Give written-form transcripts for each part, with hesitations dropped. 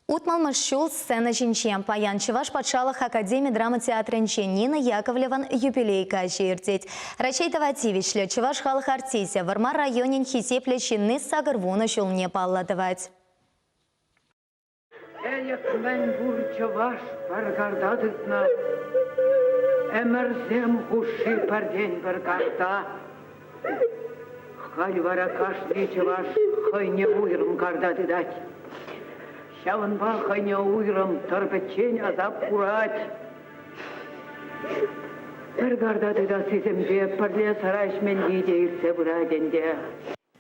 Утмӑлмӗш ҫул сцена ҫинче. Паян Чӑваш патшалӑх академи драма театрӗнче Нина Яковлеван юбилей каҫӗ иртет. Раҫҫей тава тивӗҫлӗ чӑваш халӑх артисчӗ Вӑрмар районӗн хисеплӗ ҫынни 80 ҫулне паллӑ тӑвать. Ӗлӗк мӗнпур чӑваш пӗр карта тытнӑ, ӗмӗрсем хушши пӗртен-пӗр карта. Халь вара кашни чӑваш хӑйне уйрӑм карта тытать. Ҫавӑнпа хӑйне уйрӑм тӑр пӗччен асап курать. Пӗр карта тытассисемпе пӗрле сӑра ӗҫменни те иртсе пырать ӗнтӗ.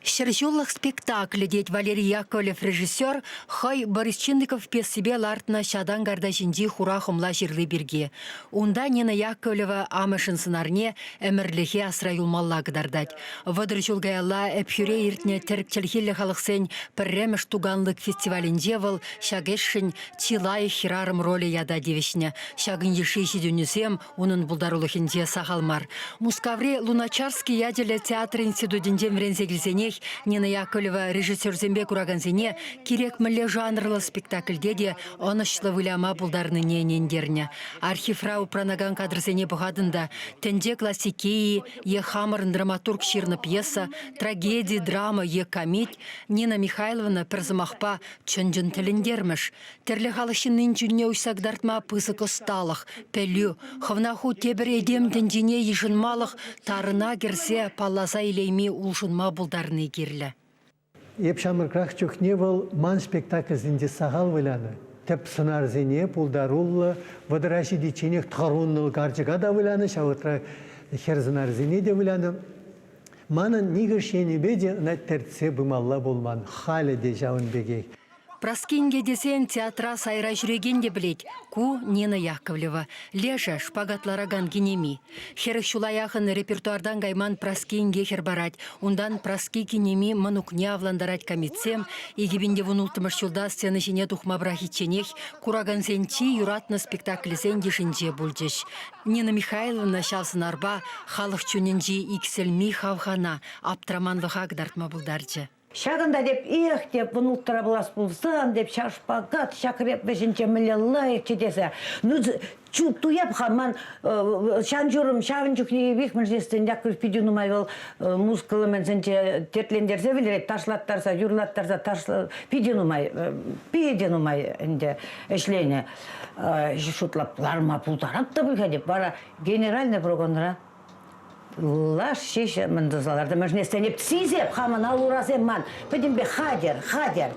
Ҫӗрҫуллӑх спектаклӗ, тет Валерий Яковлев режиссер хӑй Борис Чиндыков пьесипе лартнӑ Ҫатан карта ҫинчи хура хӑмла ҫырли пирки. Унта Нина Яковлева амӑшӗн сӑнарне ӗмӗрлӗхе асра юлмалла кӑтартать. 30 ҫул каялла Ӗпхӳре иртнӗ тӗрӗк чӗлхиллӗ халӑхсен пӗрремӗш Туганлык фестивалӗнче вӑл ҫак ӗҫшӗн чи лайӑх хӗрарӑм ролӗ ята тивӗҫнӗ. Ҫакӑн йышши ҫитӗнӳсем унӑн пултарулӑхӗнче сахал мар. Мускаври Луначарский ячӗллӗ театр институтӗнчен вӗренсе килсенех Нина Яковлева режиссерсемпе куракансене кирек мӗнле жанрлӑ спектакльте те ӑнӑҫлӑ выляма пултарнине ӗнентернӗ. Архивра упранакан кадрсене пӑхатӑн та тӗнче классики-и е хамӑрӑн драматург ҫырнӑ пьеса, трагеди, драма е камит Нина Михайловна пӗр сӑмахпа чӑн-чӑн тӗлӗнтермӗш. Тӗрлӗ халӑх ҫыннин чунне уҫса кӑтартма пысӑк ӑсталӑх, пӗлӳ, хӑвна ху тепӗр этем тӗнчине йышӑнмалӑх тарӑна кӗрсе палласа илейми улшӑнма пултарни кирлӗ. Эп ҫамрӑкрах чухне вӑл ман спектакльсенче сахал вылянӑ. Тӗп сӑнарсене пултаруллӑ, вӑтӑра ҫитичченех тӑруннӑ карчӑка та вылянӑ, ҫав вӑхӑтра хӗр сӑнарсене те вылянӑ. Манӑн нихӑш енӗпе те ӑна тӗртсе пымалла пулман, халӗ те ҫавӑн пекех. Праскинке тесен театра сайра ҫӳрекен те пӗлет. Ку Нина Яковлева. Лешӗ шпагатларакан кинеми. 40 ҫула яхӑн репертуартан кайман Праски инке хӗр парать. Унтан Праски кинеми мӑнукне авлантарать камитсем. 2016 ҫулта сцена ҫине тухма пӑрахичченех куракансен чи юратнӑ спектаклӗсен йышӗнче пулчӗҫ. Нина Михайловна ҫав сӑнарпа халӑх чунӗнчи иксӗлми хавхана, аптраманлӑха кӑтартма пултарчӗ. Ҫакӑнта теп, эх, теп, вунулттӑра пулас пулсан, теп, ҫав шпагат, ҫак реп вӗҫӗнче мӗнле лайӑхчӗ тесе. Ну, туяп-ха ман ҫан-ҫурӑм ҫавӑн чухне вих мӗншӗн Яков питӗ нумай вӑл мускулӗсенче тертлентерсе вӗлерет, ташлаттарса, юрлаттарса, ташла, питӗ нумай, питӗ нумай ӗнтӗ ӗҫленӗ. Шутлап ларма пултарап та пуль-ха теп, вара генеральный прогонра Лаш ҫеҫ мӗн туса лартӑм. Мӗншӗн сисеп хамӑн ал-урасем ман пӗтӗмпе хатӗр, хатӗр.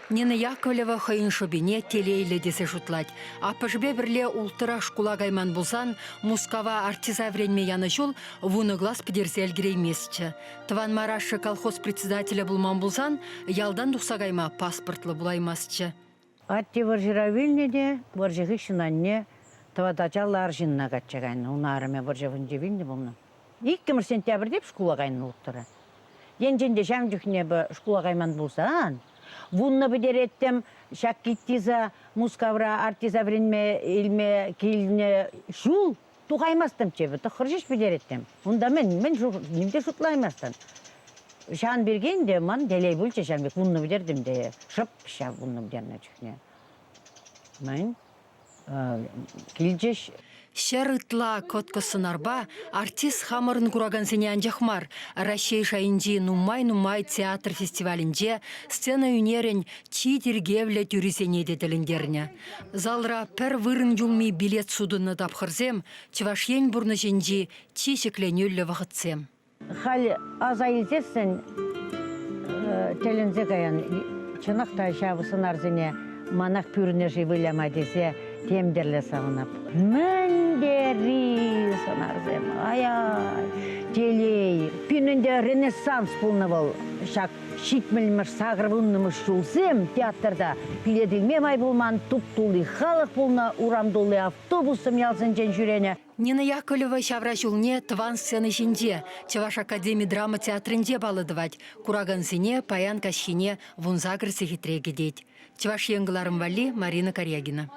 Нина Яковлева хӑйӗн шӑпине телейлӗ тесе шутлать. Аппӑшӗпе пӗрле улттӑрах шкула кайман пулсан Мускава артиста вӗренме янӑ ҫул вунӑ класс пӗтерсе ӗлкӗрейместчӗ. Тӑван мар ашшӗ колхоз председателӗ пулман пулсан ялтан тухса кайма паспортлӑ пулаймастчӗ. Атте вӑрҫӑра вилнӗ те, вӑрҫӑ хыҫҫӑн анне тӑват ачаллӑ арҫынна качча кайнӑ. Ун арӑмӗ вӑрҫӑ вӑхӑтӗнче вилнӗ пулнӑ. Иккӗмӗш сентябрьте шкула кайнӑ улттӑра. Енчен те ҫавӑн чухне эпӗ шкула кайман пулсан, вуннӑ пӗтереттӗм, ҫак ГИТИСа Мускавра артиста вӗренме илме килнӗ ҫул тухаймастӑмччӗ эпӗ, тӑххӑр ҫеҫ пӗтереттӗм. Унта мӗн, мӗн ним те шутлаймастӑн. Ҫавӑн пирки ӗнтӗ ман телей пулчӗ ҫавӑн пек вуннӑ пӗтертӗм те шӑп ҫав вуннӑ пӗтернӗ чухне. Мӗн? Килчӗҫ. Ҫӗр ытла кӑткӑс сӑнарпа артист хамӑрӑн куракансене анчах мар, Раҫҫей шайӗнчи нумай-нумай театр фестивалӗнче сцена ӳнерӗн чи тиркевлӗ тӳрисене те тӗлӗнтернӗ. Залра пӗр вырӑн юлми билет сутӑннӑ тапхӑрсем Чӑваш Ен пурнӑҫӗнчи чи ҫӗкленӳллӗ вӑхӑтсем. Халь аса илсессӗн тӗлӗнсе каян. Чӑнах та ҫав сӑнарсене манах пӳрнӗ-ши выляма тесе тем тӗрлӗ савӑнап. Мӗн тери сӑнарсем! Ай-ай, телей! Пирӗн ӗнтӗ ренессанс пулнӑ вӑл ҫак ҫитмӗлмӗш, сакӑрвуннӑмӗш ҫулсем театрта билет илме май пулман, туп-тулли халӑх пулнӑ, урам тулли автобуссем ялсенчен ҫӳренӗ. Нина Яковлева ҫавра ҫулне тӑван сцена ҫинче, Чӑваш академи драма театрӗнче паллӑ тӑвать. Куракансене паян каҫхине 18 сехетре кӗтет. Чӑваш Ен кӑларӑм валли Марина Карягина.